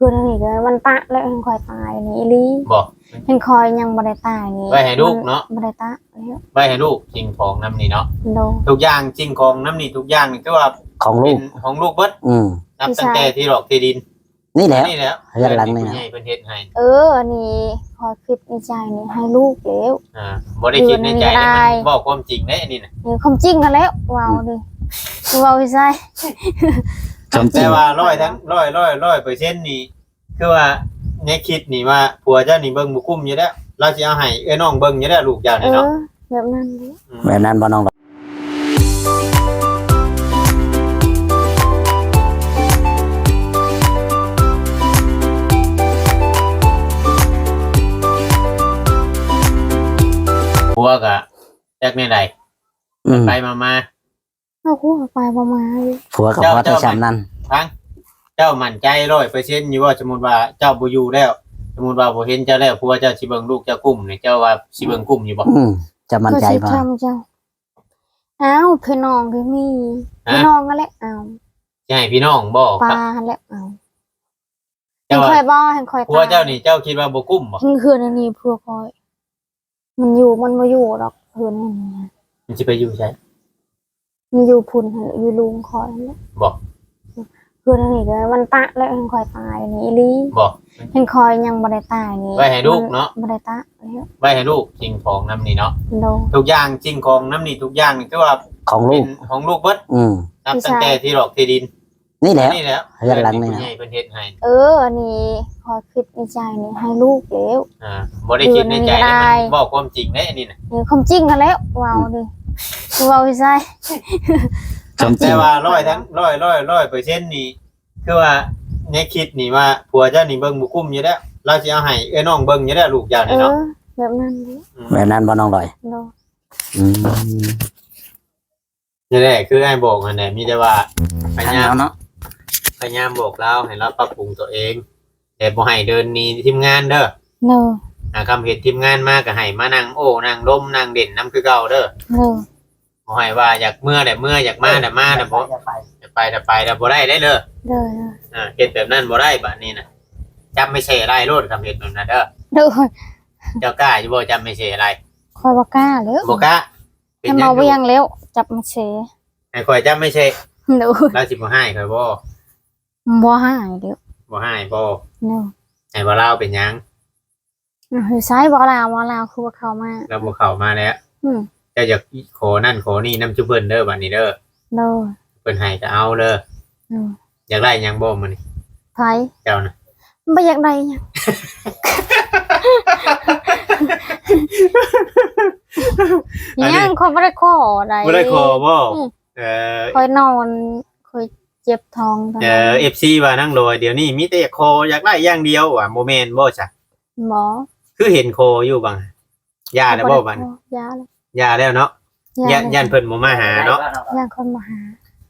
ຄືອັນນີ້ກໍມັນປະແລ້ວ ແຮ່ງຂ້ອຍຕາຍນີ້ອີ່ຫຼີ. ບໍ່ ແຮ່ງຂ້ອຍຍັງບໍ່ໄດ້ຕາຍນີ້ ໄວ້ໃຫ້ລູກເນາະ ບໍ່ໄດ້ປະແລ້ວ ໄວ້ໃຫ້ລູກ ສິ່ງຂອງນຳນີ້ເນາະ. ໂດຍ ທຸກຢ່າງ ສິ່ງຂອງນຳນີ້ ທຸກຢ່າງນີ້ ຄືວ່າຂອງລູກ ເປັນຂອງລູກເບິດ. ອືມ ນັບຕັ້ງແຕ່ທີ່ຫຼອກທີ່ດິນ ນີ້ແຫຼະ ນີ້ແຫຼະ ເຮືອນຫຼັງນີ້ນະ ເພິ່ນເຮັດໃຫ້. ເອີ ອັນນີ້ຂ້ອຍຄິດໃນໃຈນີ້ ໃຫ້ລູກແລ້ວ. ອ່າ ບໍ່ໄດ້ຄິດໃນໃຈເດ້ ມັນເວົ້າຄວາມຈິງເດ້ອັນນີ້ນະ. ເອີ ຄວາມຈິງຫັ້ນແຫຼະ ເວົ້ານີ້ ເວົ້າໃສ່ ຄວາມຈິງ ແຕ່ວ່າຮ້ອຍທັງຮ້ອຍ ຮ້ອຍ ຮ້ອຍເປີເຊັນນີ້ ຄືວ່າໃນຄິດນີ້ວ່າ ຜົວເຈົ້ານີ້ເບິ່ງບໍ່ກຸ້ມຢູ່ແລ້ວ ລາວຊິເອົາໃຫ້ເອື້ອຍນ້ອງເບິ່ງຢູ່ແລ້ວ ລູກເຈົ້ານີ້ເນາະ. ເອີ ແບບນັ້ນເດ້. ອືມ ແບບນັ້ນບໍ່ນ້ອງ? ຜົວກະຈັກແນວໃດ ອືມ ໄປໆມາໆ ເອົາ ຜົວໄປບໍ່ມາຢູ່. ຜົວກໍພໍແຕ່ຊ່ຳນັ້ນ. ຟັງ ເຈົ້າໝັ້ນໃຈຮ້ອຍເປີເຊັນຢູ່ບໍ່? ສົມມຸດວ່າເຈົ້າບໍ່ຢູ່ແລ້ວ ສົມມຸດວ່າບໍ່ເຫັນເຈົ້າແລ້ວ ຜົວເຈົ້າຊິເບິ່ງລູກເຈົ້າກຸ້ມນີ້ ເຈົ້າວ່າຊິເບິ່ງກຸ້ມຢູ່ບໍ່? ອືມ ເຈົ້າໝັ້ນໃຈບໍ່? ເຈົ້າ ອ້າວ ພີ່ນ້ອງກໍມີ ຮະ? ພີ່ນ້ອງຫັ້ນແຫຼະ. ອ້າວ ຊິໃຫ້ພີ່ນ້ອງບໍ່? ປ້າຫັ້ນແຫຼະ. ອ້າວ ເຈົ້າວ່າ ແຮ່ງຂ້ອຍບໍ່ ແຮ່ງຂ້ອຍຕາຍ ຜົວເຈົ້ານີ້ ເຈົ້າຄິດວ່າບໍ່ກຸ້ມບໍ່? ເຮືອນອັນນີ້ຜົວຂ້ອຍ ມັນຢູ່ ມັນບໍ່ຢູ່ດອກ ເຮືອນອັນນີ້. ມັນຊິໄປຢູ່ໃສ? ມັນຢູ່ພຸ້ນຫັ້ນແຫຼະ ຢູ່ລຸງຂ້ອຍຫັ້ນແຫຼະ. ບໍ່ ເຮືອນອັນນີ້ກໍມັນປະແລ້ວ ແຮ່ງຂ້ອຍຕາຍນີ້ອີ່ຫຼີ. ບໍ່ ແຮ່ງຂ້ອຍຍັງບໍ່ໄດ້ຕາຍນີ້ ໄວ້ໃຫ້ລູກເນາະ ມັນບໍ່ໄດ້ປະແລ້ວ ໄວ້ໃຫ້ລູກ ສິ່ງຂອງນຳນີ້ເນາະ. ໂດຍ ທຸກຢ່າງ ສິ່ງຂອງນຳນີ້ ທຸກຢ່າງນີ້ ຄືວ່າຂອງລູກ ເປັນຂອງລູກເບິດ. ອືມ ນັບຕັ້ງແຕ່ທີ່ຫຼອກທີ່ດິນ ນີ້ແຫຼະ ນີ້ແຫຼະ ເຮືອນຫຼັງນີ້ນະ ເພິ່ນເຮັດໃຫ້. ເອີ ອັນນີ້ຂ້ອຍຄິດໃນໃຈນີ້ ໃຫ້ລູກແລ້ວ. ອ່າ ບໍ່ໄດ້ຄິດໃນໃຈເດ້ ມັນເວົ້າຄວາມຈິງເດ້ອັນນີ້ນະ. ເອີ ຄວາມຈິງຫັ້ນແຫຼະ ເວົ້ານີ້ ອືມ ເວົ້າໃສ່ ຄວາມຈິງ ແຕ່ວ່າຮ້ອຍທັງຮ້ອຍ ຮ້ອຍ ຮ້ອຍເປີເຊັນນີ້ ຄືວ່າໃນຄິດນີ້ວ່າ ຜົວເຈົ້ານີ້ເບິ່ງບໍ່ກຸ້ມຢູ່ແລ້ວ ລາວຊິເອົາໃຫ້ເອື້ອຍນ້ອງເບິ່ງຢູ່ແລ້ວ ລູກເຈົ້ານີ້ເນາະ. ເອີ ແບບນັ້ນເດ້. ອືມ ແບບນັ້ນບໍ່ນ້ອງລອຍ? ໂດຍ ອືມ ນີ້ແຫຼະ ຄືອ້າຍບອກຫັ້ນແຫຼະ ມີແຕ່ວ່າພະຍາຍາມເນາະ ພະຍາຍາມບອກລາວໃຫ້ລາວປັບປຸງຕົວເອງ ແຕ່ບໍ່ໃຫ້ເດີນໜີທີມງານເດີ. ໂດຍ ອ່າ ຄັນເຫັນທີມງານມາກໍໃຫ້ມານັ່ງໂອ້ນັ່ງລົມນັ່ງຫຼິ້ນນຳຄືເກົ່າເດີ. ໂດຍ ບໍ່ໃຫ້ວ່າຢາກເມືອແຫຼະເມືອ ຢາກມາແຫຼະມານະ ບໍ່ ຢາກໄປ ຢາກໄປແຫຼະໄປ ແລ້ວບໍ່ໄດ້ເດ້ເດີ. ໂດຍ ອ່າ ເຮັດແບບນັ້ນບໍ່ໄດ້ ບາດນີ້ນະ ຈັບໄມ້ແສ່ໄລ່ໂລດ ຄັນເຮັດແບບນັ້ນເດີ. ໂດຍ ເຈົ້າກ້າຢູ່ບໍ່ ຈັບໄມ້ແສ່ໄລ່? ຂ້ອຍບໍ່ກ້າແລ້ວ ບໍ່ກ້າ. ເປັນຫຍັງ ໃຫ້ເວົ້າຫຍັງແລ້ວ ຈັບມາເຊ ໃຫ້ຂ້ອຍຈັບໄມ້ເຊ. ໂດຍ ລາວຊິບໍ່ຮ້າຍຂ້ອຍບໍ່? ບໍ່ຮ້າຍແລ້ວ. ບໍ່ຮ້າຍບໍ່? ໂດຍ ໃຫ້ວ່າລາວເປັນຫຍັງ? ຢູ່ໃສບໍ່ລາວ ບໍ່ລາວຄືບໍ່ເຂົ້າມາ? ລາວບໍ່ເຂົ້າມາແລ້ວ. ອືມ ເຈົ້າຢາກຂໍນັ້ນຂໍນີ້ນຳຊຸເພິ່ນເດີ ບາດນີ້ເດີ. ໂດຍ ເພິ່ນໃຫ້ກໍເອົາເດີ. ໂດຍ ຢາກໄດ້ຫຍັງບໍ່ມື້ນີ້? ໃຜ? ເຈົ້ານະ. ບໍ່ຢາກໄດ້ຫຍັງ. ອັນນີ້ ຫຍັງ ຂ້ອຍບໍ່ໄດ້ຂໍໃດ. ບໍ່ໄດ້ຂໍບໍ່? ອືມ ເອີ ຂ້ອຍນອນ ຂ້ອຍເຈັບທ້ອງ. ເອີ ເອັຟຊີວ່ານາງດອຍດຽວນີ້ມີແຕ່ຢາກຂໍຢາກໄດ້ຢ່າງດຽວວ່າ ບໍ່ແມ່ນບໍ່ຊະ? ບໍ່ ຄືເຫັນຂໍຢູ່ບາງ ຢ່າແລ້ວບໍ່ບາດນີ້? ບໍ່ໄດ້ຂໍ ຢ່າແລ້ວ ຢ່າແລ້ວເນາະ. ຢ້ານ ຢ້ານເພິ່ນບໍ່ມາຫາເນາະ. ຢ້ານຄົນບໍ່ຫາ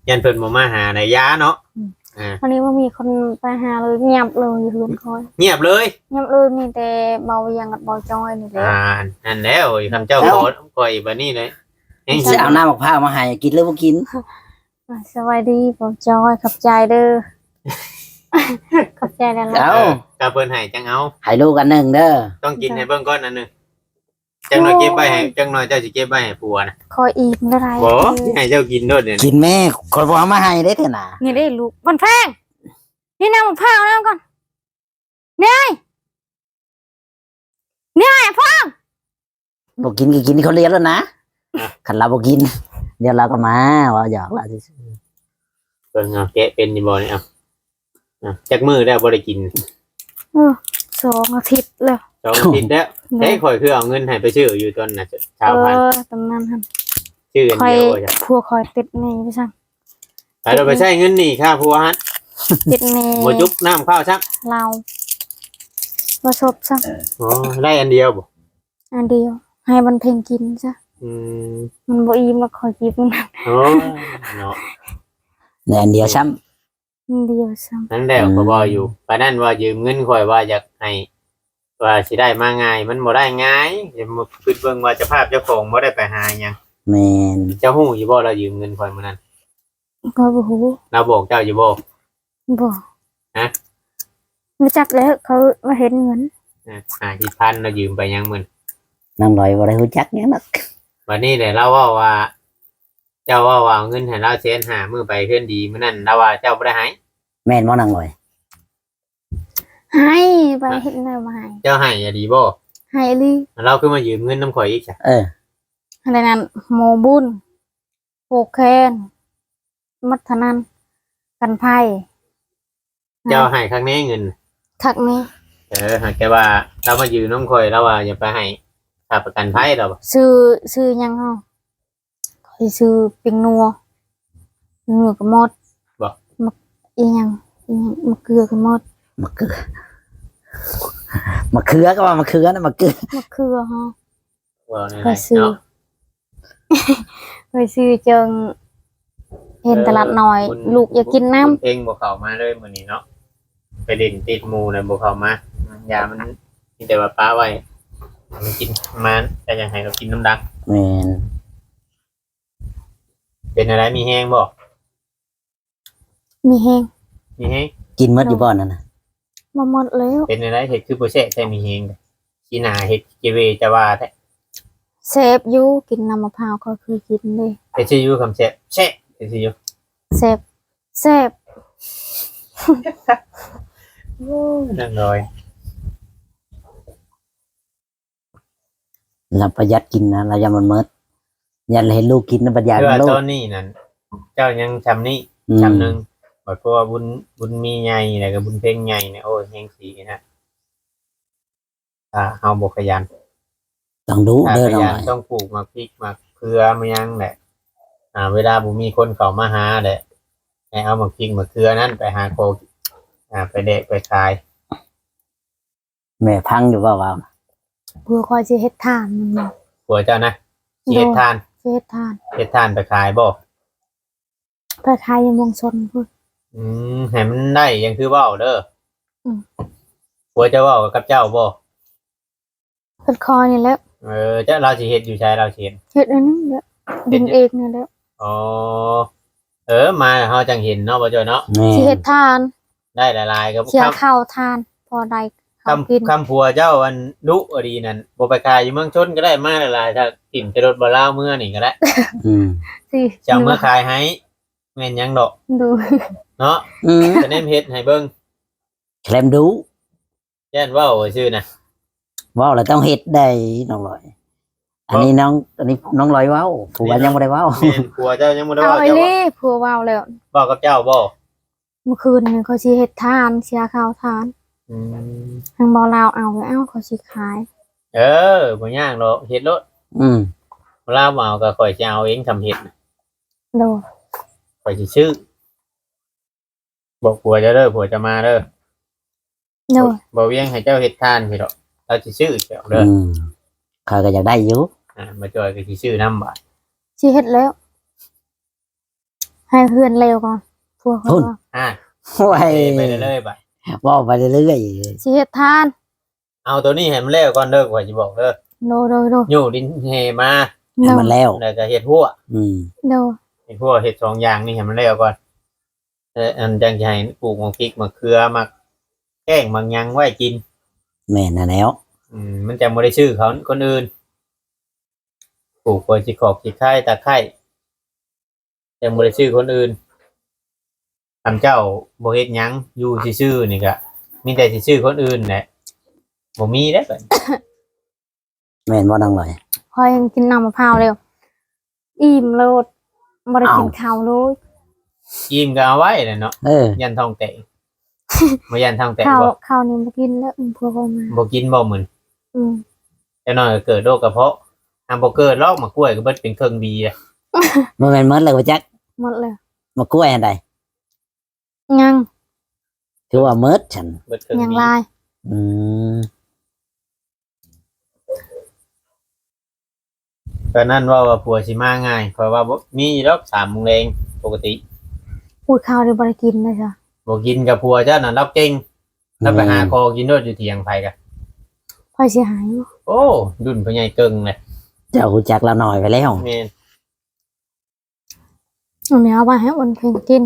ຢ້ານເພິ່ນບໍ່ມາຫານະ ຢ່າເນາະ. ອືມ ອ່າ ວັນນີ້ບໍ່ມີຄົນໄປຫາເລີຍ ງຽບເລີຍຢູ່ເຮືອນຂ້ອຍ. ງຽບເລີຍ? ງຽບເລີຍ ມີແຕ່ເບົາຫຍັງກັບເບົາຈອຍນີ້ແຫຼະ. ອ່າ ນັ້ນແຫຼະ ຄັນເຈົ້າຂໍຂ້ອຍບາດນີ້ເລີຍ ຊິເອົານ້ຳໝາກພ້າວມາໃຫ້ກິນຫຼືບໍ່ກິນ? ອ່າ ສະບາຍດີເບົາຈອຍ ຂອບໃຈເດີ. ຂອບໃຈຫຼາຍໆ. ເອົາ ຖ້າເພິ່ນໃຫ້ຈັ່ງເອົາ ໃຫ້ລູກອັນໜຶ່ງເດີ. ຕ້ອງກິນໃຫ້ເບິ່ງກ່ອນອັນໜຶ່ງ. ຈັກໜ້ອຍເກັບໄວ້ໃຫ້ ຈັກໜ້ອຍເຈົ້າຊິເກັບໄວ້ໃຫ້ຜົວນະ. ຂໍອີກບໍ່ໄດ້? ບໍ່ ໃຫ້ເຈົ້າກິນໂລດນີ້. ກິນແມ່ ຂ້ອຍບໍ່ເອົາມາໃຫ້ເດ້ເທື່ອນະ. ນີ້ເດ້ລູກ ມັນແພງ. ນີ້ນຳມະພ້າວນຳກ່ອນ. ນີ້ ນີ້ ພໍ່. ບໍ່ກິນກໍກິນຄົນດຽວໂລດນະ. ອ່ະ ຄັນລາວບໍ່ກິນ ດຽວລາວກໍມາ ເວົ້າຫຍອກລາວຊື່ໆ. ເບິ່ງເອົາ ແກະເປັນຢູ່ບໍ່ນີ້? ເອົາ ອ່ະ ຈັກມື້ແລ້ວບໍ່ໄດ້ກິນ? ເອີ ສອງອາທິດແລ້ວ. ສອງອາທິດແລ້ວ. ໂອ້ ເອີ ຂ້ອຍຄືເອົາເງິນໃຫ້ໄປຊື້ຢູ່ຕອນນັ້ນ ຊາວພັນ. ເອີ ຕອນນັ້ນຫັ້ນ ຊື້ອັນດຽວບໍ່? ຂ້ອຍ ຜົວຂ້ອຍຕິດໜີ້ໄປຊັ້ນ. ໄປ ໄປໃຊ້ເງິນໜີ້ຄ່າຜົວຫັ້ນ. ຕິດໜີ້ ບໍ່ຈຸບນ້ຳເຂົ້າຊ້ຳ. ລາວບໍ່ສົບຊ້ຳ. ອໍ ໄດ້ອັນດຽວບໍ່? ອັນດຽວ ໃຫ້ມັນເພັງກິນຊະ. ອືມ ມັນບໍ່ອີ່ມ ແລ້ວຂ້ອຍກິນ. ໂອ້ ເນາະ ໄດ້ອັນດຽວຊ້ຳ. ອັນດຽວຊ້ຳ. ນັ້ນແຫຼະ ອືມ ຂ້ອຍເວົ້າຢູ່ ປານນັ້ນວ່າຢືມເງິນຂ້ອຍ ວ່າຢາກໃຫ້ ວ່າຊິໄດ້ມາງ່າຍ ມັນບໍ່ໄດ້ງ່າຍ. ຢ່າມາຄິດເບິ່ງວ່າສະພາບເຈົ້າຂອງບໍ່ໄດ້ໄປຫາຫຍັງ. ແມ່ນ. ເຈົ້າຮູ້ຢູ່ບໍ່ ລາວຢືມເງິນຂ້ອຍມື້ນັ້ນ? ຂ້ອຍບໍ່ຮູ້. ລາວບອກເຈົ້າຢູ່ບໍ່? ບໍ່. ຮະ? ມີ ຈັກແລ້ວ ເຂົາວ່າເຫັນເງິນ ອ່າ ຫ້າສິບພັນ ລາວຢືມໄປຫຍັງມື້ນັ້ນ? ນາງລອຍບໍ່ໄດ້ຮູ້ຈັກຫຍັງດອກ. ບັດນີ້ແຫຼະລາວເວົ້າວ່າ ເຈົ້າເວົ້າວ່າເອົາເງິນໃຫ້ລາວແສນຫ້າ ມື້ໄປເຮືອນດີມື້ນັ້ນ ລາວວ່າເຈົ້າບໍ່ໄດ້ໃຫ້. ແມ່ນບໍ່ນາງລອຍ? ໃຫ້ ໄປເຮັດແນວມາໃຫ້. ເຈົ້າໃຫ້ອີ່ຫຼີບໍ່? ໃຫ້ອີ່ຫຼີ. ລາວຄືມາຢືມເງິນນຳຂ້ອຍອີກຊະ? ເອີ ອັນນັ້ນ ໝໍບຸນ ຜູກແຂນ ໝົດເທົ່ານັ້ນ ກັນໄພ. ເຈົ້າໃຫ້ຄັກແນ່ເງິນ? ຄັກແນ່. ເອີ ຫາກແຕ່ວ່າລາວມາຢືມນຳຂ້ອຍ ລາວວ່າຢາກໄປໃຫ້ຄ່າປະກັນໄພລາວ. ຊື້ ຊື້ຫຍັງເຮົາ? ຂ້ອຍຊື້ປີ້ງນົວ ປີ້ງນົວກໍໝົດ. ບໍ່ ໝາກອີ່ຫຍັງ ອີ່ຫຍັງ ໝາກເກືອກໍໝົດ. ໝາກເກືອ ໝາກເຂືອກໍວ່າໝາກເຂືອນະ ໝາກເກືອ ໝາກເຂືອເຮົາ. ເວົ້າແນວໃດເນາະ ຂ້ອຍຊື້ ຂ້ອຍຊື້ເຊິ່ງເຫັນຕະຫຼາດນ້ອຍ ເອີ ລູກຢາກກິນນຳ. ບຸນເພັງບໍ່ເຂົ້າມາເລີຍມື້ນີ້ເນາະ ໄປຫຼິ້ນຕິດໝູ່ແລ້ວບໍ່ເຂົ້າມາ ຢາມັນມີແຕ່ວ່າປະໄວ້ ມັນກິນມາ ແຕ່ຢາກໃຫ້ລາວກິນນຳດັງ. ແມ່ນ. ເປັນແນວໃດ ມີແຮງບໍ່? ມີແຮງ. ມີແຮງ? ກິນໝົດຢູ່ບໍ່ນັ້ນນະ? ບໍ່ໝົດແລ້ວ. ເປັນແນວໃດ ເຮັດຄືບໍ່ແຊບແທ້ ມີແຮງ ຂີ້ໜ້າເຮັດເຈເວຈະວ່າແທ້. ແຊບຢູ່ ກິນນ້ຳມະພ້າວ ຂ້ອຍເຄີຍກິນເດ້. ເຮັດຊິຢູ່ ຄຳແຊບ ແຊບ ເຮັດຊິຢູ່ ແຊບ ແຊບ. ໂອ້ຍ ນາງລອຍ ລາວປະຢັດກິນນະ ລາວຢ້ານມັນໝົດ ຢ້ານເຫັນລູກກິນນະ ປະຢັດ. ຄືວ່າລູກ ຕອນນີ້ນັ້ນ ເຈົ້າຍັງຊ່ຳນີ້ ອືມ ຊ່ຳໜຶ່ງ ບັດເພາະວ່າບຸນ ບຸນມີໃຫຍ່ ແລ້ວກໍບຸນເພັງໃຫຍ່ນີ້ ໂອ້ຍ ແຮງສີນະ. ຖ້າເຮົາບໍ່ຂະຫຍັນ ຕ້ອງດຸເດີ ຕ້ອງຂະຫຍັນ ນ້ອງ ຕ້ອງປູກໝາກພິກໝາກເຂືອມາຫຍັງແຫຼະ. ອ່າ ເວລາບໍ່ມີຄົນເຂົ້າມາຫາແຫຼະ ໃຫ້ເອົາໝາກພິກໝາກເຂືອນັ້ນໄປຫາຂໍ ອ່າ ໄປແລກໄປຂາຍ. ແມ່ຟັງຢູ່ບໍ່ວ່າ ຜົວຂ້ອຍຊິເຮັດທານແມ່ນບໍ່? ຜົວເຈົ້ານະ ຊິເຮັດທານ? ໂດຍ ຊິເຮັດທານ. ເຮັດທານໄປຂາຍບໍ່? ໄປຂາຍຢູ່ເມືອງຊົນພຸ້ນ. ອືມ ໃຫ້ມັນໄດ້ຢ່າງຄືເວົ້າເດີ. ອືມ ຜົວເຈົ້າເວົ້າກັບເຈົ້າບໍ່? ກັບຂ້ອຍນີ້ແຫຼະ. ເອີ ເຈົ້າ ລາວຊິເຮັດຢູ່ໃສ? ລາວຊິເຮັດ ເຮັດອັນນີ້ແຫຼະ ດິນເອກນີ້ແຫຼະ. ອໍ ເອີ ມາແລ້ວເຮົາຈັ່ງເຫັນເນາະ ບໍ່ຈ້ອຍເນາະ. ແມ່ນ ຊິເຮັດທານ ໄດ້ຫຼາຍໆ ກໍເສຍຄ່າເຂົ້າທານ ພໍໄດ້ເຂົ້າກິນ. ຄຳ ຄຳຜົວເຈົ້າອັນດຸອີ່ຫຼີນັ້ນ ບໍ່ໄປຂາຍຢູ່ເມືອງຊົນກໍໄດ້ ມາຫຼາຍໆ ຖ້າຖິ້ມໃສ່ລົດບໍ່ລາວເມືອນີ້ກໍໄດ້. ອືມ ຊິ ຊິເອົາເມືອຂາຍໃຫ້ ແມ່ນຫຍັງດອກ. ໂດຍ ເນາະ. ອືມ ກະແນມເຮັດໃຫ້ເບິ່ງ ແຄມດຸ. ຢ້ານເວົ້າຊື່ນະ ເວົ້າແລ້ວຕ້ອງເຮັດໄດ໋ນ້ອງລອຍ. ອັນນີ້ນ້ອງ ອັນນີ້ນ້ອງລອຍເວົ້າ ຜົວຍັງບໍ່ໄດ້ເວົ້າ. ແມ່ນ ຜົວເຈົ້າຍັງບໍ່ໄດ້ເວົ້າ. ເອົາອີ່ຫຼີ ຜົວເວົ້າແລ້ວ. ເວົ້າກັບເຈົ້າບໍ່? ມື້ຄືນນີ້ຂ້ອຍຊິເຮັດທານ ເສຍຄ່າເຂົ້າທານ. ອືມ ທາງບໍ່ລາວເອົາ ເອົາ ຂ້ອຍຊິຂາຍ. ເອີ ບໍ່ຍາກດອກ ເຮັດໂລດ. ອືມ ບໍ່ລາວເອົາກໍຂ້ອຍຊິເອົາເອງ ຄຳເຮັດນະ. ໂດຍ ຂ້ອຍຊິຊື້. ບອກຜົວເຈົ້າເດີ ຜົວເຈົ້າມາເດີ. ໂດຍ ບໍ່ວຽງໃຫ້ເຈົ້າເຮັດທານພີ້ດອກ ລາວຊິຊື້ເຈົ້າເດີ. ອືມ ຂ້ອຍກໍຢາກໄດ້ຢູ່. ອ່າ ມາຈອຍກໍຊິຊື້ນຳບາດ. ຊິເຮັດແລ້ວ ໃຫ້ເຮືອນແລ້ວກ່ອນ ຜົວຂ້ອຍ. ພຸ້ນ ອ່າ ໂອ້ຍ ເອີ ໄປເລື້ອຍໆ ບາດ ເວົ້າໄປເລື້ອຍໆ. ຊິເຮັດທານ ເອົາໂຕນີ້ໃຫ້ມັນແລ້ວກ່ອນເດີ ຂ້ອຍຊິບອກເດີ. ໂດຍ ໂດຍ ໂດຍ ຍູ້ດິນແຮ່ມາໃຫ້ມັນແລ້ວ ແລ້ວກໍເຮັດຮົ້ວ. ອືມ ໂດຍ ເຮັດຮົ້ວ ເຮັດສອງຢ່າງນີ້ໃຫ້ມັນແລ້ວກ່ອນ ແລ້ວອັນຈັ່ງຊິໃຫ້ປູກໝາກພິກ ໝາກເຂືອ ໝາກແກ້ງ ໝາກຫຍັງໄວ້ກິນ. ແມ່ນຫັ້ນແຫຼ້ວ. ອືມ ມັນຈັ່ງບໍ່ໄດ້ຊື້ເຂົາຄົນອື່ນ ປູກໄວ້ຊິຂອກຊິໄຄ ຕະໄຄ ຈັ່ງບໍ່ໄດ້ຊື້ຄົນອື່ນ. ຄັນເຈົ້າບໍ່ເຮັດຫຍັງ ຢູ່ຊື່ໆ ນີ້ກະມີແຕ່ຊິຊື້ຄົນອື່ນແຫຼະ ບໍ່ມີເດ້. ແມ່ນບໍ່ນາງລອຍ? ຂ້ອຍກິນນ້ຳມະພ້າວແລ້ວ ອີ່ມໂລດ ບໍ່ໄດ້ກິນ ອ້າວ ເຂົ້າເລີຍ. ອີ່ມກໍເອົາໄວ້ແຫຼະເນາະ. ເອີ ຢ້ານທ້ອງແຕກ. ບໍ່ຢ້ານທ້ອງແຕກບໍ່? ເຂົ້າ ເຂົ້ານີ້ບໍ່ກິນແລ້ວ ອືມ ພວກຂ້ອຍມາ ບໍ່ກິນບໍ່ມື້ນີ້? ອືມ ຈັກໜ້ອຍກໍເກີດໂລກກະເພາະ. ຫາບໍ່ເກີດຫຼອກ ໝາກກ້ວຍກໍເບິດເປັນເຄິ່ງບີແລ້ວ. ບໍ່ແມ່ນໝົດແລ້ວບໍ່ຈັກ? ໝົດແລ້ວ. ໝາກກ້ວຍອັນໃດ? ຍັງ. ຖືວ່າໝົດຊັ້ນ ເບິດເຄິ່ງບີ ຍັງຫຼາຍ. ອືມ ຕອນນັ້ນເວົ້າວ່າຜົວຊິມາງ່າຍ ຂ້ອຍວ່າບໍ່ມີດອກ ສາມໂມງແລງປົກກະຕິ. ໂອ້ຍ ເຂົ້ານີ້ບໍ່ໄດ້ກິນເລີຍຈ້ະ. ບໍ່ກິນກັບຜົວເຈົ້ານັ້ນ ລາວເກັ່ງ ອືມ ລາວໄປຫາຂໍກິນໂລດຢູ່ຖຽງໃຜກະ ໃຜຊິໃຫ້. ໂອ້ ລຸ້ນພໍ່ໃຫຍ່ເກິ່ງເລີຍ. ເຈົ້າຮູ້ຈັກລາວໜ້ອຍໄປແລ້ວ. ແມ່ນ. ອັນນີ້ເອົາໄວ້ໃຫ້ອ້ນເພັງກິນ.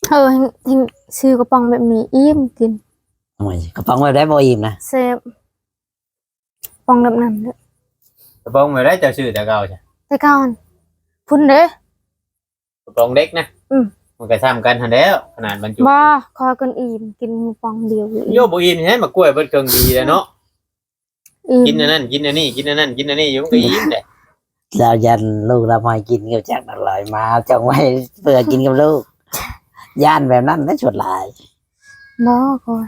ເອີ ແຮ່ງ ແຮ່ງຊື້ກະປ໋ອງແບບນີ້ອີ່ມກິນ. ໂອ້ຍ ກະປ໋ອງແບບໃດບໍ່ອີ່ມນະ? ແຊບ. ປ໋ອງແບບນັ້ນເດີ. ກະປ໋ອງແບບໃດເຈົ້າຊື້ແຕ່ເກົ່າຊະ? ແຕ່ເກົ່າຫັ້ນ ພຸ້ນເດ້. ກະປ໋ອງເຫຼັກນະ? ອືມ. ມັນກະຊ່ຳກັນຫັ້ນແຫຼ້ວ ຂະໜາດບັນຈຸ. ບໍ່ ຂ້ອຍກິນອີ່ມ ກິນກະປ໋ອງດຽວອີ່ມ. ໂຍ ບໍ່ອີ່ມແທ້ ໝາກກ້ວຍເບິດເຄິ່ງດີແລ້ວເນາະ. ອີ່ມ. ກິນອັນນັ້ນ ກິນອັນນີ້ ກິນອັນນັ້ນ ກິນອັນນີ້ຢູ່ ມັນກະອີ່ມແຫຼະ. ລາວຢ້ານລູກລາວບໍ່ໃຫ້ກິນ ກໍຈັກນັ້ນຫຼາຍ ມາຈົ່ງໄວ້ເພື່ອກິນກັບລູກ. ຢ້ານແບບນັ້ນແຫຼະສ່ວນຫຼາຍ. ບໍ່ ຂ້ອຍ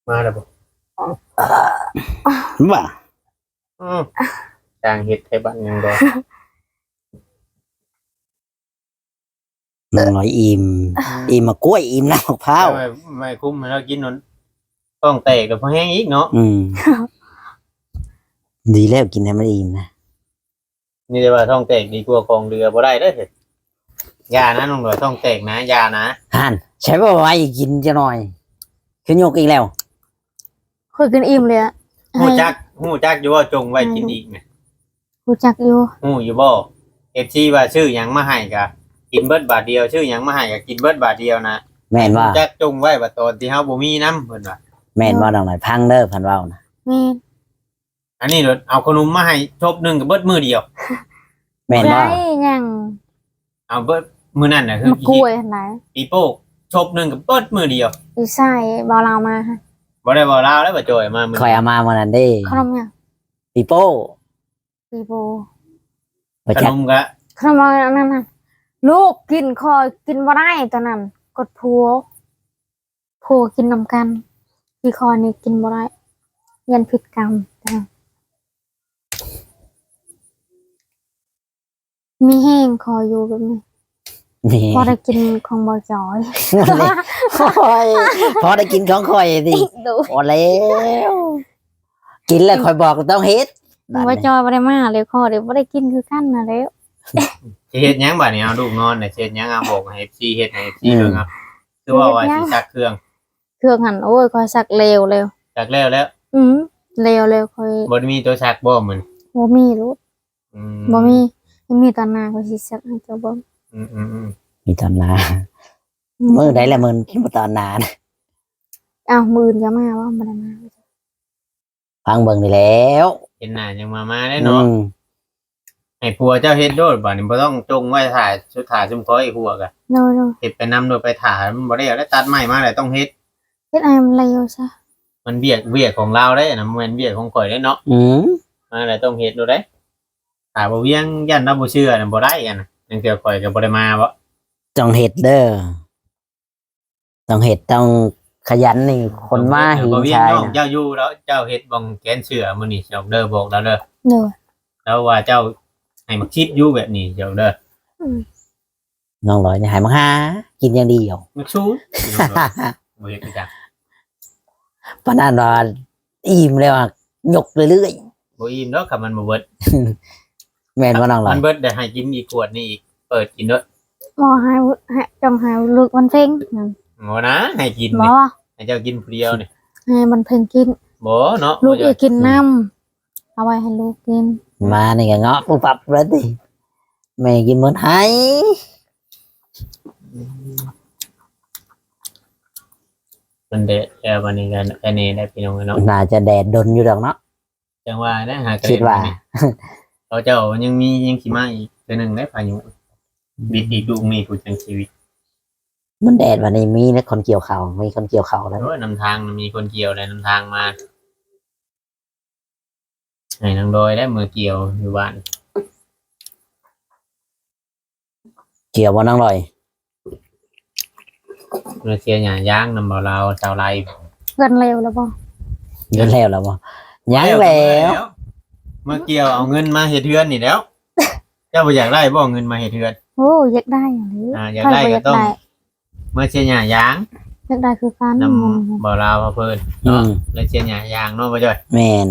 ມາແລ້ວບໍ່? ບໍ່. ອືມ ຊ່າງເຮັດແທ້ບັດຍັງບໍ່. ນ້ອງນ້ອຍອີ່ມ ອີ່ມໝາກກ້ວຍ ອີ່ມນ້ຳໝາກພ້າວ. ໄວ້ ໄວ້ຄຸມໃຫ້ລາວກິນນັ້ນ ທ້ອງແຕກແລ້ວພໍແຮງອີກເນາະ. ອືມ ດີແລ້ວ ກິນໃຫ້ມັນອີ່ມນະ. ມີແຕ່ວ່າທ້ອງແຕກດີກວ່າຂອງເຫຼືອບໍ່ໄດ້ເດີ້. ຢ່ານະນ້ອງນ້ອຍ ທ້ອງແຕກນະ ຢ່ານະ. ຫັ້ນ ໃຊ້ບໍ່ໄວ້ກິນຈັກໜ່ອຍ ຄືຍົກອີກແລ້ວ. ຂ້ອຍກິນອີ່ມເລີຍ. ຮູ້ຈັກ ຮູ້ຈັກຢູ່ວ່າຈົ່ງໄວ້ກິນອີກນະ? ຮູ້ຈັກຢູ່. ຮູ້ຢູ່ບໍ່? ເອັຟຊີວ່າຊື້ຫຍັງມາໃຫ້ກະກິນເບິດບາດດຽວ ຊື້ຫຍັງມາໃຫ້ກະກິນເບິດບາດດຽວນະ. ແມ່ນວ່າ ຮູ້ຈັກຈົ່ງໄວ້ວ່າຕອນທີ່ເຮົາບໍ່ມີນຳ ເພິ່ນວ່າ. ແມ່ນບໍ່ນ້ອງນ້ອຍ? ພັງເດີ້ ເພິ່ນເວົ້ານະ. ແມ່ນ. ອັນນີ້ໂລດ ເອົາຂະໜົມມາໃຫ້ທົບໜຶ່ງກະເບິດມື້ດຽວ. ແມ່ນບໍ່? ບໍ່ໄດ້ຫຍັງ. ເອົາເບິດ ມື້ນັ້ນນະ ຄືໝາກກ້ວຍຫັ້ນນະ ປີໂປ້ ທົບໜຶ່ງກະເບິດມື້ດຽວ. ຢູ່ໃສ? ບໍ່ລາວມາ. ບໍ່ໄດ້ບໍ່ລາວແລ້ວ ບໍ່ຈ່ອຍມາມື້ ຂ້ອຍເອົາມາມື້ນັ້ນເດ້. ຂະໜົມຫຍັງ? ປີໂປ້. ປີໂປ້. ບໍ່ຈັກ ຂະໜົມກະ ຂະໜົມອັນນັ້ນນະ ລູກກິນ ຂ້ອຍກິນບໍ່ໄດ້ຕອນນັ້ນ ກົດຜົວ. ຜູ້ກິນນຳກັນ ທີ່ຂ້ອຍນີ້ກິນບໍ່ໄດ້ ຢ້ານຜິດກຳ. ມີແຮງ ຂໍຢູ່ແບບນີ້ ມີ ພໍໄດ້ກິນຂອງບໍ່ຈ່ອຍ. ໂອ້ຍ ພໍໄດ້ກິນຂອງຂ້ອຍຕິ. ໂດຍ. ພໍແລ້ວ ກິນແລ້ວຂ້ອຍບອກຕ້ອງເຮັດ. ບໍ່ຈ່ອຍບໍ່ໄດ້ມາເລີຍ ຂໍເດ້ ບໍ່ໄດ້ກິນຄືກັນນະແລ້ວ. ຊິເຮັດຫຍັງບາດນີ້? ເອົາລູກນອນນະ ຊິເຮັດຫຍັງ? ເອົາ ບອກໃຫ້ເອັຟຊີເຮັດ ໃຫ້ເອັຟຊີເບິ່ງ. ເອົາ ຄືວ່າວ່າຊິຊັກເຄື່ອງ ເຄື່ອງຫັ້ນ. ໂອ້ຍ ຂ້ອຍຊັກແລ້ວແລ້ວ. ຊັກແລ້ວແລ້ວ? ອືມ ແລ້ວແລ້ວ ຂ້ອຍ ບໍ່ໄດ້ມີຕົວຊັກບໍ່ມື້ນີ້? ບໍ່ມີລູກ. ອືມ ບໍ່ມີ. ມີຕອນໜ້າຂ້ອຍຊິຊັກໃຫ້ເຈົ້າເບິ່ງ. ອືມໆໆ ມີຕອນໜ້າ. ອືມ ມື້ໃດລະ ມື້ກິນບໍ່ຕອນໜ້ານະ? ອ້າວ ມື້ອື່ນຈະມາບໍ່? ບໍ່ໄດ້ມາ. ຟັງເບິ່ງນີ້ແລ້ວ ເຫັນໜ້າຍັງມາ ມາໄດ້ເນາະ. ອືມ ໃຫ້ຜົວເຈົ້າເຮັດໂລດບາດນີ້ ບໍ່ຕ້ອງຈົ່ງໄວ້ຖ້າ ສຸດທ້າຍຊຸມຂ້ອຍຫົວກະ ໂດຍໆ ເຮັດໄປນຳໂລດ. ໄປຖ້າມັນບໍ່ໄດ້ ແລ້ວຕັດໄມ້ມາແລ້ວຕ້ອງເຮັດ. ເຮັດໃຫ້ມັນເລັວຊະ. ມັນວຽກ ວຽກຂອງລາວເດ້ນະ ບໍ່ແມ່ນວຽກຂອງຂ້ອຍເດ້ເນາະ. ອືມ ມາແລ້ວຕ້ອງເຮັດໂລດເດ້. ຖ້າບໍ່ວຽງ ຢ້ານລາວບໍ່ເຊື່ອນະ ບໍ່ໄດ້. ອັນນັ້ນ ລາງເທື່ອຂ້ອຍກະບໍ່ໄດ້ມາບໍ. ຕ້ອງເຮັດເດີ້. ຕ້ອງເຮັດ ຕ້ອງຂະຫຍັນນີ້ ຄົນມາຫີນຊາຍນະ. ເຈົ້າຢູ່ແລ້ວ ເຈົ້າເຮັດບ່ອນແຂວນເສື້ອມື້ນີ້ ເຈົ້າເດີ ບອກລາວເດີ. ໂດຍ. ລາວວ່າເຈົ້າໃຫ້ໝາກຊິບຢູ່ແບບນີ້ ເຈົ້າເດີ. ອືມ ນ້ອງລອຍນີ້ໃຫ້ໝາກຫາກິນຢ່າງດຽວ. ໝາກຊູ ບໍ່ເຮັດຄືກັນ. ປານນັ້ນວ່າອີ່ມແລ້ວ ຍົກເລື້ອຍໆ. ບໍ່ອີ່ມດອກ ຄັນມັນບໍ່ເບິດ. ແມ່ນບໍ່ນ້ອງລອຍ? ມັນເບິດໄດ້ໃຫ້ກິນອີກຂວດນີ້ອີກ ເປີດກິນໂລດ. ບໍ່ໃຫ້ ໃຫ້ ຕ້ອງໃຫ້ລູກວັນເພັງນັ້ນ. ບໍ່ນະ ໃຫ້ກິນນີ້ ບໍ່ ໃຫ້ເຈົ້າກິນຜູ້ດຽວນີ້. ໃຫ້ວັນເພັງກິນ. ບໍ່ເນາະ ລູກອີກກິນນຳ. ເອົາໄວ້ໃຫ້ລູກກິນ. ມານີ້ກະເງາະປຸບປັບເລີຍຕິ ແມ່ກິນໝົດໃຫ້. ມັນແດດແລ້ວ ບາດນີ້ກະ ອັນນີ້ແຫຼະພີ່ນ້ອງເອີຍເນາະ. ໜ້າຈະແດດດົນຢູ່ດອກເນາະ. ຈັ່ງວ່ານະ ຫາກະ ຄິດວ່າ ເຂົາເຈົ້າຍັງມີ ຍັງຊິມາອີກເທື່ອໜຶ່ງໄດ໋ ພາຍຸ. ອືມ ບິດອີກລູກນີ້ ຜູ້ຈັ່ງຊີວິດ. ມັນແດດບາດນີ້ ມີແຕ່ຄົນກ່ຽວເຂົ້າ ມີຄົນກ່ຽວເຂົ້າແລ້ວ. ໂອ້ຍ ນຳທາງ ມີຄົນກ່ຽວແລ້ວ ນຳທາງມາ. ໃຫ້ນາງດອຍໄດ້ເມືອກ່ຽວຢູ່ບ້ານ. ກ່ຽວບໍ່ນາງດອຍ? ມາເສຍຫຍ້າຢາງນຳບໍ່ລາວຊາວໄຮ່. ເຮືອນແລ້ວແລ້ວບໍ່? ເຮືອນແລ້ວແລ້ວບໍ່? ຍັງແລ້ວ. ມາກ່ຽວເອົາເງິນມາເຮັດເຮືອນນີ້ແລ້ວ. ເຈົ້າບໍ່ຢາກໄດ້ບໍ່ເງິນມາເຮັດເຮືອນ? ໂອ້ ຢາກໄດ້ຫັ້ນແຫຼະ. ອ່າ ຢາກໄດ້ກໍຕ້ອງມາເສຍຫຍ້າຢາງ. ຢາກໄດ້ຄືກັນ ນຳບໍ່ລາວເພິ່ນເນາະ. ອືມ ແລ້ວເສຍຫຍ້າຢາງເນາະ ບໍ່ຈ້ອຍ? ແມ່ນ.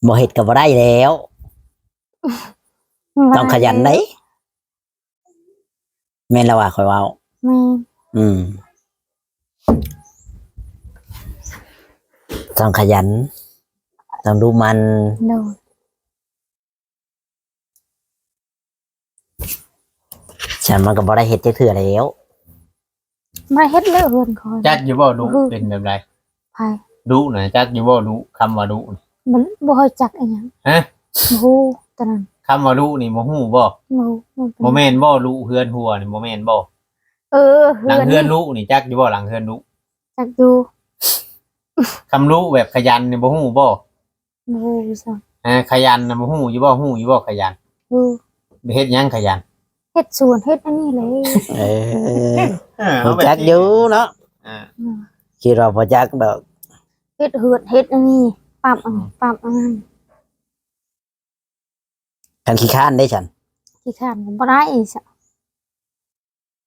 ບໍ່ເຮັດກໍບໍ່ໄດ້ແລ້ວ. ຕ້ອງຂະຫຍັນເດ້. ແມ່ນແລ້ວວ່າຂ້ອຍເວົ້າ. ແມ່ນ. ອືມ ຕ້ອງຂະຫຍັນ ຕ້ອງດຸໝັ່ນ. ໂດຍ. ຊັ້ນມັນກໍບໍ່ໄດ້ເຮັດຈັກເທື່ອແລ້ວ. ບໍ່ເຮັດແລ້ວເຮືອນຂ້ອຍ. ຈັກຢູ່ບໍ່ດຸ ເປັນແບບໃດ? ໃຜ? ດຸນະ ຈັກຢູ່ບໍ່ດຸ? ຄຳວ່າດຸ ບໍ່ ບໍ່ຮູ້ຈັກອີຫຍັງ. ຮະ? ບໍ່ຮູ້ຕອນນັ້ນ. ຄຳວ່າດຸນີ້ບໍ່ຮູ້ບໍ່? ບໍ່ຮູ້. ບໍ່ແມ່ນບໍ່ ລຸເຮືອນຫົວນີ້ບໍ່ແມ່ນບໍ່? ເອີ ຫຼັງເຮືອນລຸນີ້ຈັກຢູ່ບໍ່? ຫຼັງເຮືອນລຸ ຈັກຢູ່. ຄຳລຸແບບຂະຫຍັນນີ້ບໍ່ຮູ້ບໍ່? ບໍ່ຮູ້ຊ້ຳ. ອາ ຂະຫຍັນນະບໍ່ຮູ້ຢູ່ບໍ່? ຮູ້ຢູ່ບໍ່ຂະຫຍັນ? ຮູ້. ໄປເຮັດຫຍັງຂະຫຍັນ? ເຮັດສວນ ເຮັດອັນນີ້ແຫຼະ. ເອີ ເອີ ຮູ້ຈັກຢູ່ເນາະ. ອາ ອືມ ຄິດວ່າບໍ່ຈັກດອກ. ເຮັດເຮືອນ ເຮັດອັນນີ້ ປັບອັນ ອືມ ປັບອັນນັ້ນ. ຄັນຂີ້ຄ້ານເດ້ຊັ້ນ? ຂີ້ຄ້ານກໍບໍ່ໄດ້ຊະ.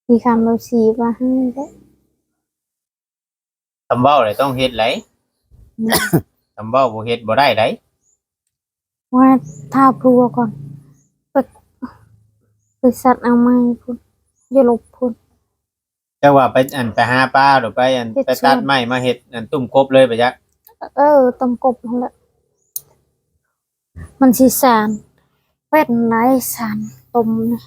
ຂີ້ຄ້ານບໍ່ຊິວ່າໃຫ້ເດ້. ຄຳເວົ້າແຫຼະຕ້ອງເຮັດໄດ໋. ອືມ ຄຳເວົ້າບໍ່ເຮັດບໍ່ໄດ້ໄດ໋. ວ່າຖ້າຜົວກ່ອນ ໄປ ໄປສັດອະນາໄມພຸ້ນ ຢູ່ລົບພຸ້ນ. ເຈົ້າວ່າໄປ ອັນ ໄປຫາປາ ຫຼືໄປ ອັນ ເຮັດສວນ ໄປຕັດໄມ້ມາເຮັດ ອັນ ຕຸ້ມກົບເລີຍໄປຈັກ? ເອີ ຕົ້ມກົບຫັ້ນແຫຼະ. ມັນຊິສານ ເປັນໄດສານຕົ້ມນີ້.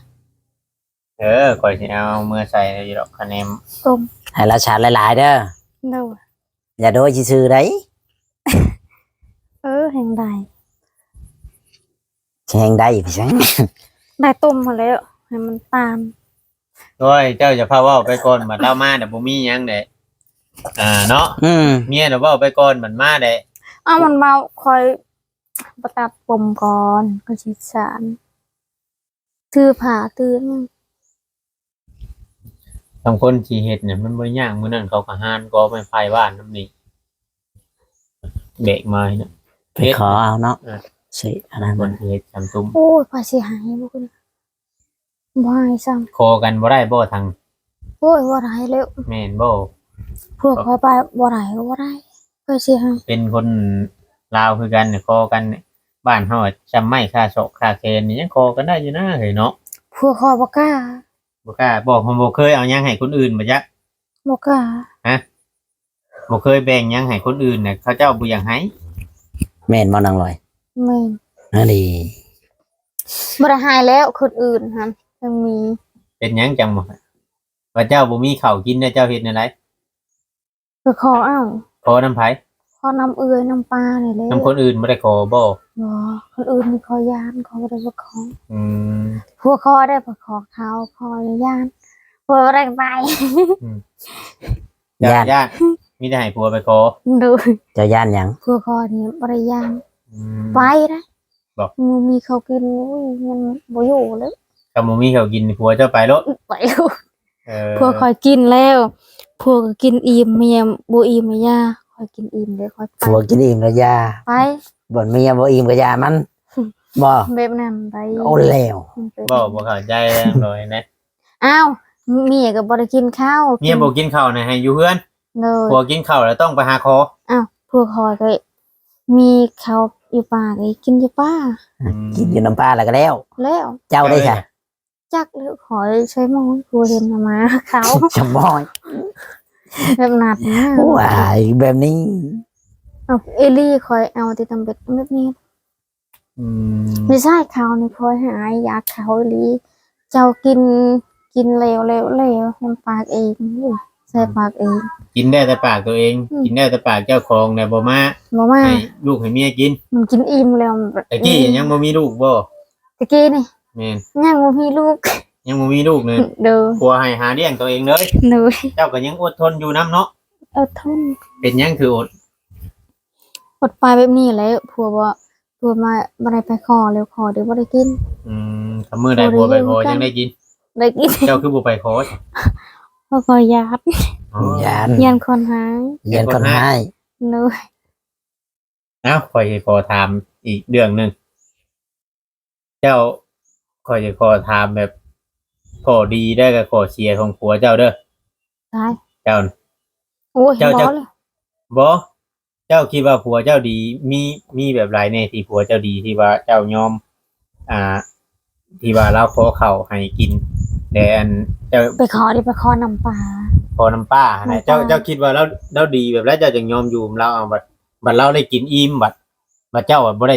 ເອີ ຂ້ອຍຊິເອົາເມືອໃສ່ຢູ່ດອກ ຄະແນນຕົ້ມ ໃຫ້ລາວສານຫຼາຍໆເດີ. ໂດຍ. ຢ່າໂດຍຊື່ໆໄດ໋. ເອີ ແຮງໄດ້ ແຮງໄດ້ໄປຊັ້ນ ໄດ້ຕົ້ມຫັ້ນແຫຼະ ໃຫ້ມັນຕານ. ໂອ້ຍ ເຈົ້າຢ່າພາເວົ້າໄປກ່ອນ ບັດລາວມານະບໍ່ມີຫຍັງເດ້. ອ່າ ເນາະ. ອືມ ເມຍນະເວົ້າໄປກ່ອນ ບັດມາເດ້. ອ້າວ ມັນເວົ້າ ຂ້ອຍບໍ່ຕັດຜົມກ່ອນ ກໍຊິສານ. ຖືຜ້າຖືຫຍັງ. ບາງຄົນຊິເຮັດນີ້ມັນບໍ່ໄດ້ຍາກ, ມື້ນັ້ນເຂົາກໍຫານກໍໄມ້ໄຜ່ບ້ານນຳນີ້ ແບກມາເນາະ ໄປຂໍເອົາເນາະ. ເອີ ຊິອັນນັ້ນ ຄົນຊິເຮັດຊຳຕຸ້ມ. ໂອ້ຍ ໃຜຊິໃຫ້ບໍ່ ບໍ່ໃຫ້ຊ້ຳ. ຂໍກັນບໍ່ໄດ້ບໍ່ທາງ? ໂອ້ຍ ບໍ່ໄດ້ແລ້ວ. ແມ່ນບໍ່? ພວກຂ້ອຍໄປບໍ່ໄດ້ກໍບໍ່ໄດ້. ເພິ່ນຊິໃຫ້ ເປັນຄົນລາວຄືກັນ ຂໍກັນ ບ້ານເຮົາຈຳໄມ້ຄາສອກຄາແຂນນີ້ ຍັງຂໍກັນໄດ້ຢູ່ນະເຮີ້ຍເນາະ. ພວກຂ້ອຍບໍ່ກ້າ ບໍ່ກ້າ. ບໍ່ ບໍ່ເຄີຍເອົາຫຍັງໃຫ້ຄົນອື່ນບໍ່ຈັກ? ບໍ່ກ້າ. ຮະ? ບໍ່ເຄີຍແບ່ງຫຍັງໃຫ້ຄົນອື່ນນະ ເຂົາເຈົ້າບໍ່ຢາກໃຫ້. ແມ່ນບໍ່ນາງລອຍ? ແມ່ນ. ອັນນີ້ ບໍ່ໄດ້ໃຫ້ແລ້ວ ຄົນອື່ນຫັ້ນຍັງມີ. ເປັນຫຍັງຈັ່ງບໍ່ໃຫ້? ວ່າເຈົ້າບໍ່ມີເຂົ້າກິນແລ້ວ ເຈົ້າເຮັດແນວໃດ? ໄປຂໍເອົາ. ຂໍນຳໃຜ? ຂໍນຳເອື້ອຍນຳປ້ານີ້ແຫຼະ. ນຳຄົນອື່ນບໍ່ໄດ້ຂໍບໍ່? ບໍ່ ຄົນອື່ນນີ້ຂ້ອຍຢ້ານ ຂ້ອຍບໍ່ໄດ້ໄປຂໍ. ອືມ ພວກຂ້ອຍໄດ້ໄປຂໍເຂົາ ຂ້ອຍຢ້ານ ຂ້ອຍບໍ່ໄດ້ໄປ. ອືມ ຢ້ານ ຢ້ານ ມີແຕ່ໃຫ້ຜົວໄປຂໍ. ໂດຍ. ເຈົ້າຢ້ານຫຍັງ? ພວກຂ້ອຍນີ້ບໍ່ໄດ້ຢ້ານ. ອືມ ໄປໄດ໋. ບໍ່ ບໍ່ມີເຂົ້າກິນ ໂອ້ຍ ຍັງບໍ່ຢູ່ເລີຍ. ຄັນບໍ່ມີເຂົ້າກິນ ຜົວເຈົ້າໄປໂລດ. ໄປໂລດ. ເອີ ຜົວຂ້ອຍກິນແລ້ວ ຜົວກໍກິນອີ່ມ ເມຍບໍ່ອີ່ມກໍຢ່າ ຂ້ອຍກິນອີ່ມເດ້ ຂ້ອຍໄປ. ຜົວກິນອີ່ມກໍຢ່າ ໄປ. ບ່ອນເມຍບໍ່ອີ່ມກໍຢ່າມັນ ບໍ່ ແບບນັ້ນໄດ໋. ໂອ້ ແລ້ວ ບໍ່ ບໍ່ເຂົ້າໃຈແລ້ວໂດຍນະ. ອ້າວ ເມຍກໍບໍ່ໄດ້ກິນເຂົ້າ ເມຍບໍ່ກິນເຂົ້ານະ ໃຫ້ຢູ່ເຮືອນ. ໂດຍ. ຜົວກິນເຂົ້າແລ້ວຕ້ອງໄປຫາຂໍ. ອ້າວ ຜົວຂ້ອຍກໍມີເຂົ້າຢູ່ປ່າ ກໍກິນຢູ່ປ່າ. ອືມ ກິນຢູ່ນຳປ່າແລ້ວກໍແລ້ວ ແລ້ວ. ເຈົ້າໄດ້ຊະ? ຈັກແລ້ວ ຂ້ອຍໃຊ້ໝໍ້ ຜູ້ເຫັນມາເຂົາ ຈະໝໍ້ ແບບນັ້ນນະ. ວ້າຍ ແບບນີ້ ເອົາອີ່ຫຼີ ຂ້ອຍເອົາແຕ່ຕຳເບັດແບບນີ້. ອືມ ມີຊາຍເຂົານີ້ ຂ້ອຍຫາຢາກເຂົາອີ່ຫຼີ. ເຈົ້າກິນ ກິນແລ້ວ ແລ້ວ ແລ້ວ ໃສ່ປາກເອງ ໃສ່ປາກເອງ. ກິນໄດ້ແຕ່ປາກຕົວເອງ. ອືມ ກິນໄດ້ແຕ່ປາກເຈົ້າຂອງ ແລ້ວບໍ່ມາ ບໍ່ມາໃຫ້ລູກໃຫ້ເມຍກິນ. ມັນກິນອີ່ມແລ້ວ. ແຕ່ກີ້ ອືມ ຍັງບໍ່ມີລູກບໍ່? ແຕ່ກີ້ນີ້ ແມ່ນ ຍັງບໍ່ມີລູກ ຍັງບໍ່ມີລູກເລີຍ. ໂດຍ. ຜົວໃຫ້ຫາລ້ຽງຕົວເອງເລີຍ. ໂດຍ. ເຈົ້າກໍຍັງອົດທົນຢູ່ນຳເນາະ. ອົດທົນ. ເປັນຫຍັງຄືອົດ? ອົດໄປແບບນີ້ແຫຼະ ຜົວບໍ່ ຜົວມາ ບໍ່ໄດ້ໄປຂໍ ແລ້ວຂໍເດ້ບໍ່ໄດ້ກິນ. ອືມ ຄັນມື້ໃດຜົວໄປຂໍ ຍັງໄດ້ກິນ? ໄດ້ກິນ. ເຈົ້າຄືບໍ່ໄປຂໍ? ເພາະຂ້ອຍຢ້ານ. ອໍ ຢ້ານ ຢ້ານຄົນຮ້າຍ ຢ້ານຄົນຮ້າຍ. ໂດຍ. ເອົ້າ ຂ້ອຍຊິຂໍຖາມອີກເລື່ອງໜຶ່ງ ເຈົ້າ ຂ້ອຍຊິຂໍຖາມແບບຂໍ້ດີ ແລ້ວກໍຂໍ້ເສຍຂອງຜົວເຈົ້າເດີ. ຕາຍ ເຈົ້າ ໂອ້ຍ ເຈົ້າ ບໍ່ ເຈົ້າ ບໍ່ ເຈົ້າຄິດວ່າຜົວເຈົ້າດີ ມີ ມີແບບໃດແດ່ທີ່ຜົວເຈົ້າດີ ທີ່ວ່າເຈົ້າຍອມ ອ່າ ທີ່ວ່າລາວຂໍເຂົ້າໃຫ້ກິນ ແຕ່ອັນເຈົ້າ ໄປຂໍ ໄດ້ໄປຂໍນຳປ້າ ຂໍນຳປ້າຫັ້ນນະ. ເຈົ້າ ເຈົ້າຄິດວ່າລາວ ລາວດີແບບໃດ ເຈົ້າຈຶ່ງຍອມຢູ່ນຳລາວ? ເອົາ ບັດ ບັດລາວໄດ້ກິນອີ່ມ ບັດ ບັດເຈົ້າບໍ່ໄດ້